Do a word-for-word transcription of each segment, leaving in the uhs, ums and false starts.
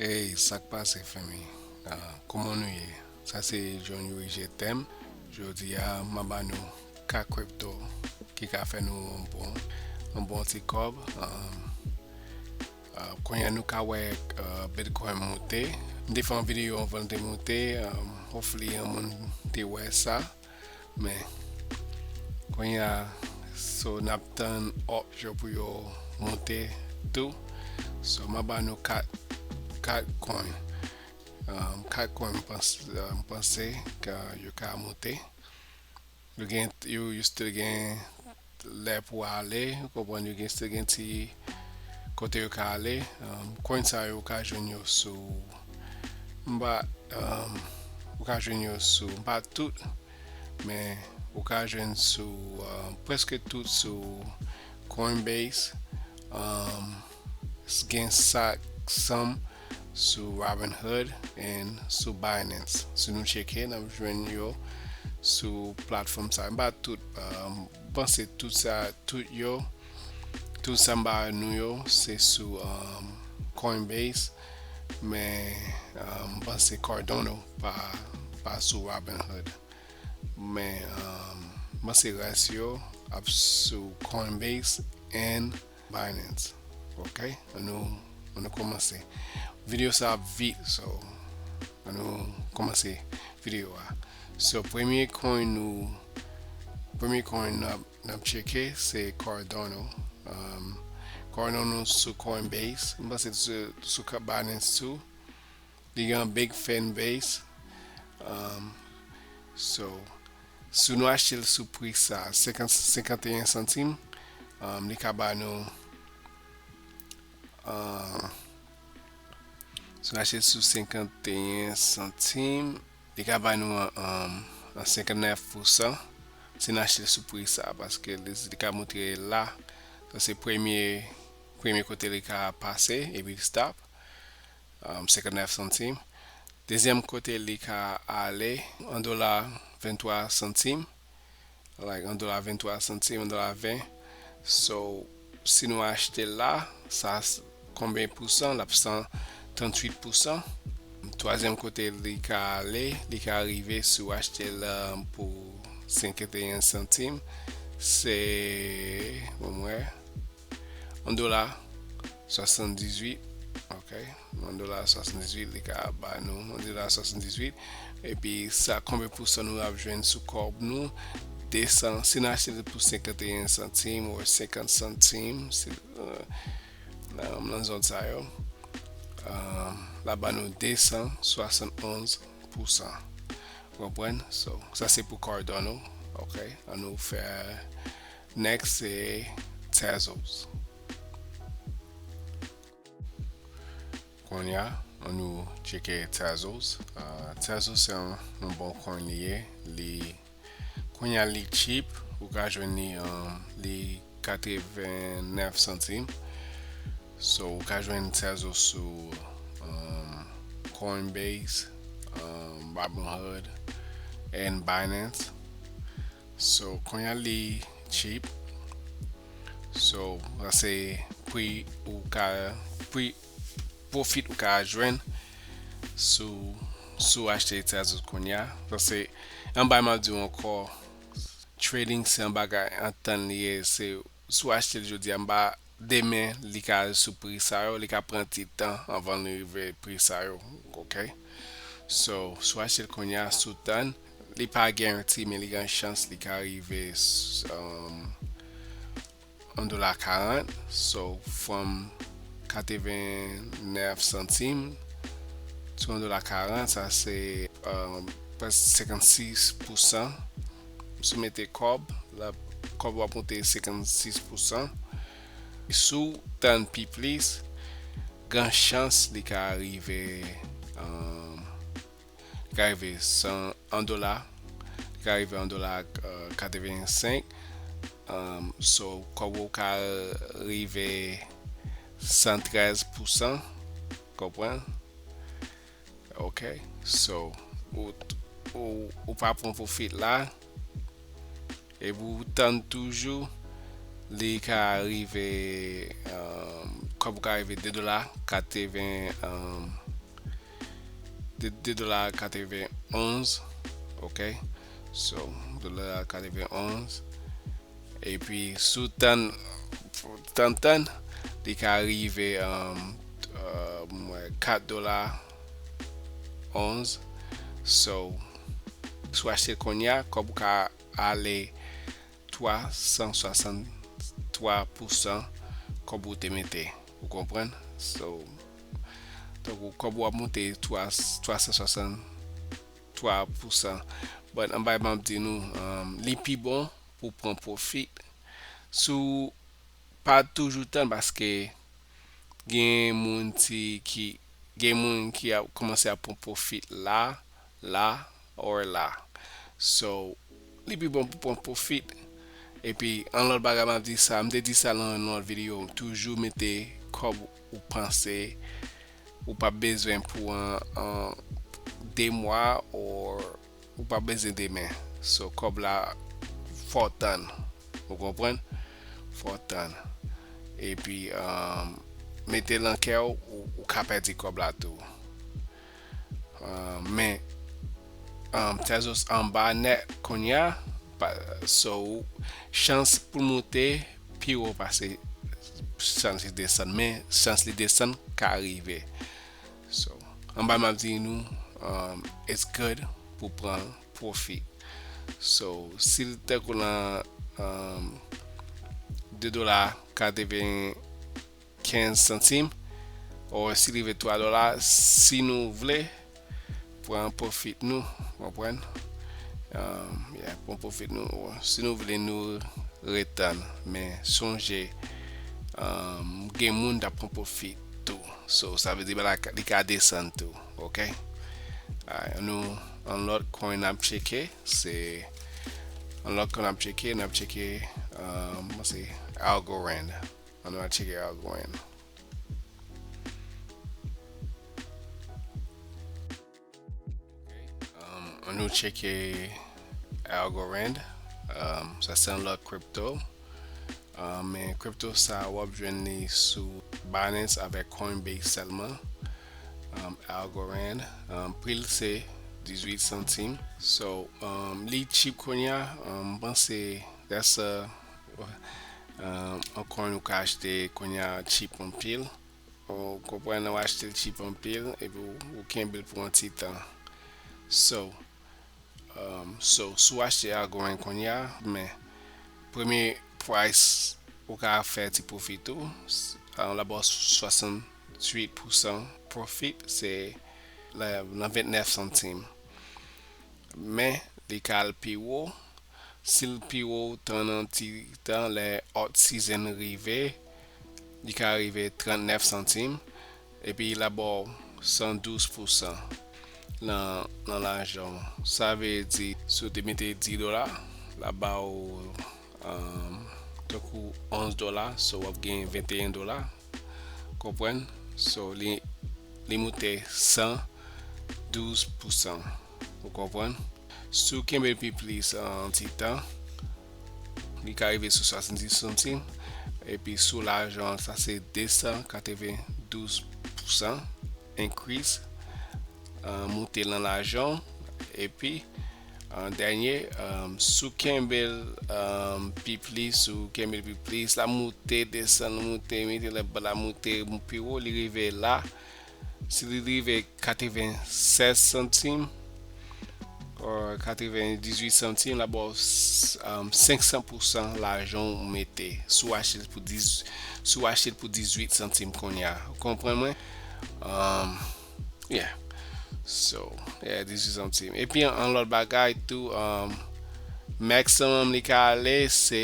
Hey, sa k pase, fanmi? Ah, kòman nou ye? Sa se John Youri Jetèm. Jodi a, m a ba nou kat kripto ki ka fè nou yon bon, yon bon ti kòb. Um, uh, kounye a nou ka wè uh, Bitcoin moute. M te fè yon videyo anvan l te moute. Um, hopefully, yon moun te wè sa. Men, kounye a, so n ap tann opsyon pou yo moute tou. So, m a ba nou kat, kat coin. Um, kat coin, m panse, uh, m panse ke yo ka moute. Yo gen, yo, yo still gen lè pou ale, ou konprann, yo gen, still gen ti kote yo ka ale. Um, coin sa yo, ou ka jwenn yo sou, m pa, um, ou ka jwenn yo sou, m pa tout, men ou ka jwenn sou, uh, prèske tout sou Coinbase. Um, s- gen sa k sanm sou Robinhood and sou Binance. Si nou tcheke, n ap jwenn yo sou platfòm sa. M pa tout, um, panse tout sa, tout yo, tout sa m ba nou yo, se sou um, Coinbase, men um, m panse Cardano pa, pa sou Robinhood. Men um, m panse rès yo ap sou Coinbase and Binance. Ok? An nou, an nou kòmanse. Videyo sa ap vit, so an nou kòmanse videyo a. So, premye coin nou, premye coin n ap, n ap tcheke, se Cardano. Um, Cardano sou Coinbase. M panse sou, sou ka- Binance tou. Li gen yon big fan base. Um, so, si nou achte l sou pri sa, senkant, senkanteyen santim, um, li ka ba nou, uh, si nou achte l sou senkanteyen santim, li ka ba nou an, an, an senkantnèf pousan si nou achte l sou pri sa, paske li, li ka montre la. Sa se premye, premye kote li ka pase, epi li stop. Um, senkantnèf santim. Dezyèm kote li ka ale, an dola venntwa santim. Like, an dola venntwa santim, an dola ven. So, si nou achte la, sa s- konbyen pousan? L ap san tranntuit pousan. Twazyèm kote li ka ale, li ka rive si w achte l um, pou senkanteyen santim. Se, bon, mwen, yon dola swasanndizuit, ok? Yon dola swasanndizuit, li ka ba nou yon dola swasanndizuit. Epi sa, konbyen pousan nou ap jwenn sou kòb nou? Desan, si n achte l pou senkanteyen santim ou senkant santim, si, uh, nan, nan zòn sa yo, uh, l ap ba nou desan swasannonz pousan. Ou konprann? So, sa se pou Cardano, ok? An nou fè next, se Tezos. Kounye a, an nou tcheke Tezos. Uh, Tezos se yon, yon bon coin li ye. Li, kounye a li cheap, ou ka jwenn li, um, li katrevennèf santim. So, ou ka jwenn Tezos sou um, Coinbase, um, Robinhood, and Binance. So, kounye a li cheap. So, sa se pri ou ka, pri pwofit ou ka jwenn sou, sou achte Tezos kounye a. Sa se, an bay m ap di w ankò, trading se yon bagay an tann li ye, se, si w achte l jodi a, m pa demen, li ka al sou pri sa yo, li ka pran ti tan anvan li rive pri sa yo, ok? So, si w achte l kounye a, si w tann, li pa garanti, men li gen chans li ka rive s- um, yon dola karant. So, from katrevennèf santim, sou yon dola karant, sa se um, prèske senkannsis pousan. Si w mete kòb, la, kòb w ap monte senkannsis pousan. Si w tann pi plis, gen chans li ka rive, um, li ka rive san, an dola, li ka rive an dola, uh, katrevensenk. Um, so, kòb ou ka rive san trèz pousan, konprann? Ok, so, ou, ou, ou pa pran pwofit la, epi ou tann toujou, li ka rive, um, kòb ou ka rive de dola katreven, um, de dola katrevenn onz. Ok, so de dola katrevenn onz. Epi sou tann tann tann li ka rive um, uh, mwen kat dola onz. So si w achte l kounye a, kòb ou ka ale twa san swasanntwa pousan kòb ou te mete. Ou konprann? So tankou kòb ou ap monte twa san swasanntwa pousan. But anba m ap di nou um, li pi bon pou pran pwofit. Si w pa toujou tann, paske gen moun ti ki gen moun ki ap kòmanse ap pran pwofit la la or la. So li pi bon pou pran pwofit. Epi an lòt bagay m ap di sa, m te di sa nan yon lòt videyo, toujou mete kòb ou panse ou p ap bezwen pou an, an de mwa or ou p ap bezwen demen. So kòb la fò w tann. Ou konprann? Fò w tann. Epi um, mete l nan kè w, ou, ou ka pèdi kòb la tou. Um, men um, Tezos anba nèt kounye a, so chans pou l moute pi wo pase chans li desann, men chans li desann ka rive. So anba m ap di nou um, it's good pou pran pwofit. So si l tankou nan um, de dola katrevenkenz santim, or si l rive twa dola, si nou vle pran pwofit nou, konprann? Um, yeah, pran pwofit nou. Si nou vle nou retann, men sonje um, gen moun t ap pran pwofit tou. So sa vle di bagay la li ka desann tou. Ok, alright, nou an lòt coin n ap tcheke. Se an lòt coin n ap tcheke, n ap tcheke um, se Algorand. An nou al tcheke Algorand. Um, an nou tcheke Algorand. Um, sa se an lòt crypto. Um, men crypto sa w ap jwenn li sou Binance avèk Coinbase sèlman. Um, Algorand, um, pri l se dizuit santim. So um, li cheap kounye a. Um, m panse that's a um, an coin ou ka achte kounye a cheap anpil. Ou konprann, ou achte l cheap anpil epi ou, ou kenbe l pou yon ti tan. So, um, so si w achte Algorand kounye a, men premye price ou ka fè ti pwofit ou, l ap ba w swasantuit pousan pwofit, se nan vennèf santim. Men li ka al pi wo. Si l pi wo, tann yon ti tan, lè hot season rive, li ka rive trannèf santim, epi l ap ba w san douz pousan nan, nan lajan w. Sa vle di si w te mete dis dola, l ap ba w um, tankou onz dola, so w ap gen venteyen dola. Konprann? So li, li moute san douz pousan. Ou konprann? Si w kenbe l pi plis an ti tan, li ka rive sou swasanndis santim. Epi sou lajan an, sa se de san katrevendouz pousan increase, uh, moute nan lajan w. Epi an dènye, um, si w kenbe l um, pi plis, si w kenbe l pi plis, l ap moute, desann, moute, mete lè bò, l ap moute pi wo, li rive la. Si li rive katrevennsèz santim, or katrevendizuit santim, l ap ba w um, senk san pousan lajan w mete. Si w achte l pou diz, si w achte l pou dizuit santim kounye a. Ou konprann mwen? Um, yeah. So, yeah, dizuit santim. Epi an, an lòt bagay tou, um, maximum li ka ale, se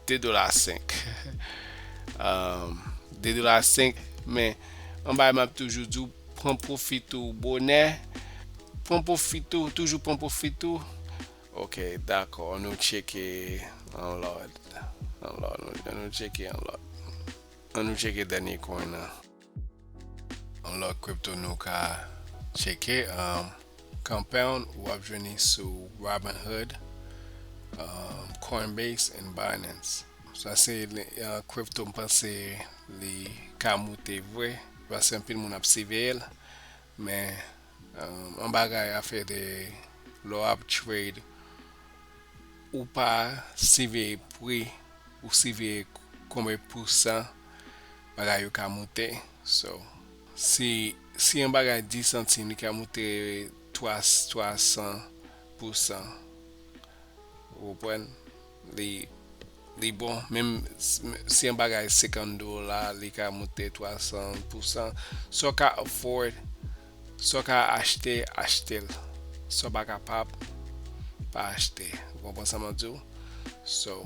de dola senk. Um, de dola senk, men an bagay m ap toujou di w, pran pwofit ou bonè. Pran pwofit ou, toujou pran pwofit ou. Ok, dakò, nou tcheke an lòt. An lòt, nou, nou tcheke an lòt. An nou tcheke dènye coin nan. An lòt crypto nou ka tcheke, um, Compound, w ap jwenn li sou Robinhood, um, Coinbase and Binance. Sa se uh, crypto m panse li ka moute vre, paske anpil moun ap siveye l, men Um, an bagay afè de lè w ap trade, ou pa siveye pri, ou siveye konbyen pousan bagay yo ka moute. So, si, si yon bagay dis santim, li ka moute twa, twa san pousan. Ou konprann? Li, li bon. Menm s- si yon bagay senkant dola, li ka moute twa san pousan. Sa w ka afford, sa w ka achte, achte l. Sa w pa kapab, pa achte. Ou konprann sa m ap di w? So,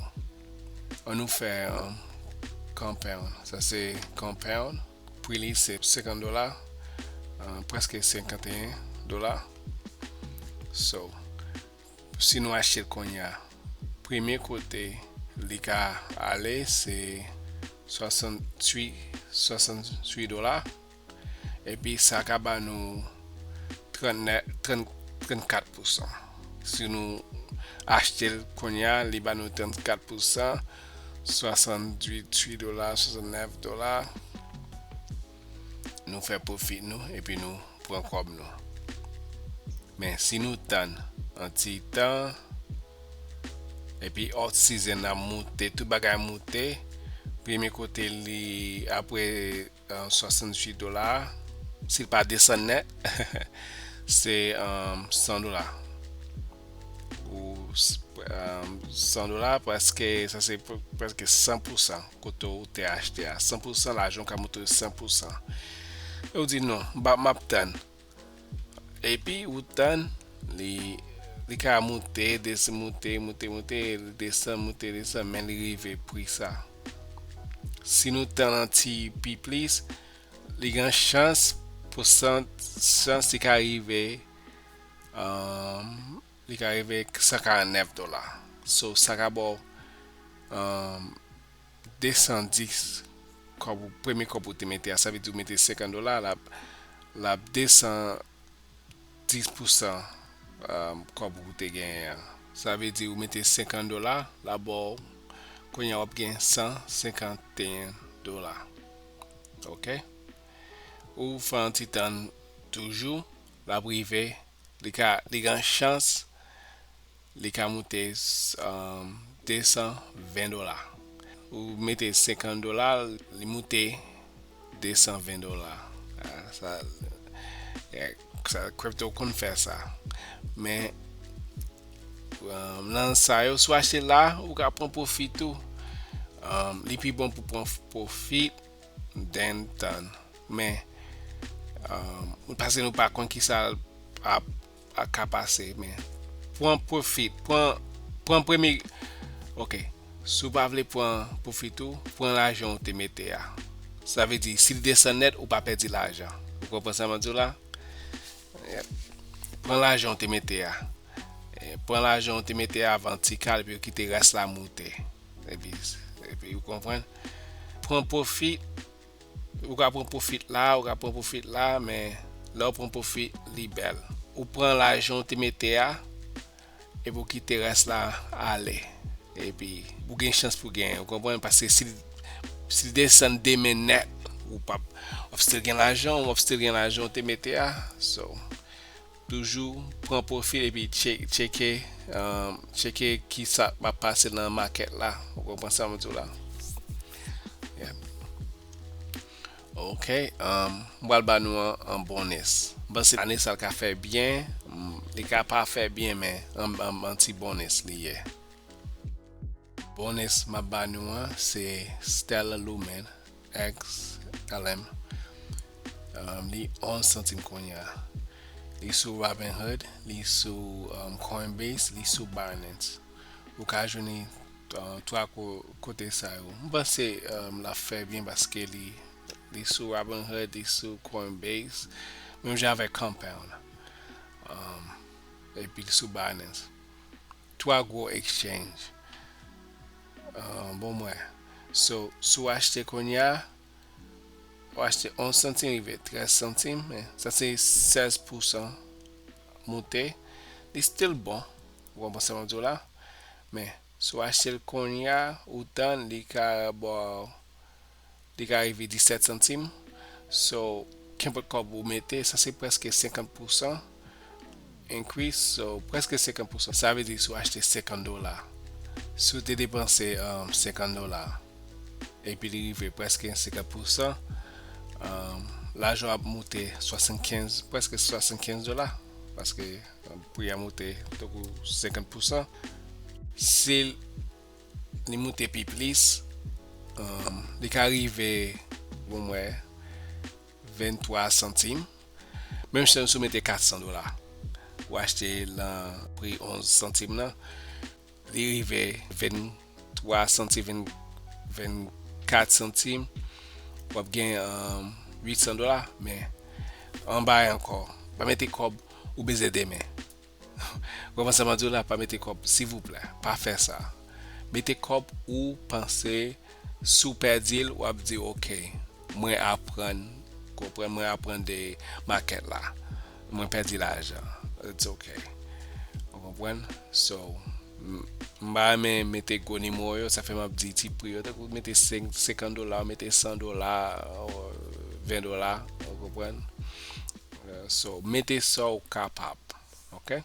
ann nou fè um, compound. Sa se compound. Pri li se senkant dola, uh, prèske senkanteyen dola. So, si nou achte l kounye a, premye kote li ka ale se swasanntuit, swasanntuit dola. Epi sa ka ba nou trannèf, trant, trannkat pousan. Si nou achte l kounye a, li ba nou trannkat pousan, swasanntuit dola, swasannnèf dola. Nou fè pwofit nou, epi nou pran kòb nou. Men si nou tann an ti tan, epi off season ap moute, tout bagay moute, premye kote li apre uh, swasanntuit dola, si l pa desann nèt, se um, san dola. Ou s- um, san dola, prèske, sa se pr- prèske san pousan kote ou te achte a. San pousan, lajan w ka moute san pousan. E ou di non, m ap tann. Epi ou tann, li, li ka moute, desann, moute, moute, moute, li desann, moute, desann, men li rive pri sa. Si nou tann an ti pi plis, li gen chans, pousan, chans li ka rive, um, li ka rive san karannèf dola. So, sa ka ba w um, desann dis kòb ou, premye kòb ou te mete a. Sa vle di ou mete senkant dola, l ap, l ap desann dis pousan um, kòb ou te genyen an. Sa vle di ou mete senkant dola, l ap ba w, kounye a w ap gen san senkanteyen dola. Ok? Ou fè yon ti tann toujou, l ap rive, li ka, li gen chans, li ka moute um, desann ven dola. Ou mete senkant dola, li moute desann ven dola. Ah, sa, yeah, sa, crypto konn fè sa. Men, um, nan sa yo, si w achte la, ou ka pran pwofi tou. Um, li pi bon pou pran pwofi than tann. Men, um, paske nou pa konn kisa ap, ap ka pase, men pran pwofi, pran, pran premye, ok, si w pa vle pran pwofi tou, pran lajan w te mete a. Sa vle di, si l desann nèt, ou pa pèdi lajan. Ou konprann sa m ap di w la? Yeah. Pran lajan w te mete a. Eh, pran lajan w te mete a avan ti kal, epi w kite rès la moute. Epi, epi ou konprann? Pran pwofi, ou ka pran pwofi la, ou ka pran pwofi la, men lè w pran pwofi, li bèl. Ou pran lajan w te mete a, epi w kite rès la ale. Epi, ou gen chans pou genyen, ou konprann? Paske si, si l desann demen nèt, ou p ap, w ap still gen lajan, w ap still gen lajan w te mete a. So, toujou pran pwofi epi tche- tcheke, um, tcheke kisa k ap pase nan makèt la. Ou konprann sa m di w la? Yeah. Ok, um, m pral ba nou an, an bonus. M panse ane sa l ka fè byen, mm, li ka pa fè byen, men an, an, an ti bonus li ye. Bonus m ap ba nou an, se Stellar Lumen X L M. Um, li onz santim kounye a. Li sou Robinhood, li sou um, Coinbase, li sou Binance. Ou ka jwenn li uh, twa ko- kote sa yo. M panse um, l ap fè byen paske li, li sou Robinhood, li sou Coinbase, menm jan avèk Compound. Um, epi li sou Binance. Twa gwo exchange. Ah, bon mwen. So, si w achte kounye a, w achte onz santim rive trèz santim, men sa se sèz pousan moute. Li still bon. Ou konprann sa m ap di w la? Men, si w achte l kounye a, ou tann, li ka ba w li ka rive disèt santim. So, Kenpòt kòb ou mete, sa se prèske senkant pousan increase, so prèske senkant pousan. Sa vle di si w achte senkant dola, si w te depanse um, senkant dola, epi li rive prèske senkant pousan, um, lajan ap moute swasannkenz, prèske swasannkenz dola, paske um, pri a moute tankou senkant pousan. Si li moute pi plis, um, li ka rive, bon, mwen, venntwa santim. Menm si w mete kat san dola, ou achte lan pri onz santim nan, li rive venntwa santim, vennkat santim, w ap gen um, uit san dola, men anba ankò, pa mete kòb ou bezwen demen. Ou konprann sa m ap di w la, pa mete kòb, silvouplè, pa fè sa. Mete kòb ou panse si w pèdi l, w ap di, ok, mwen aprann, konprann, mwen aprann de makèt la. Mwen pèdi lajan. It's ok. Ou konprann? So, m pa renmen mete gwo nimewo yo, sa fè m ap di ti pri yo. Tankou mete senkant dola, mete san dola, ven dola, ou konprann? So, mete sa w kapab, ok?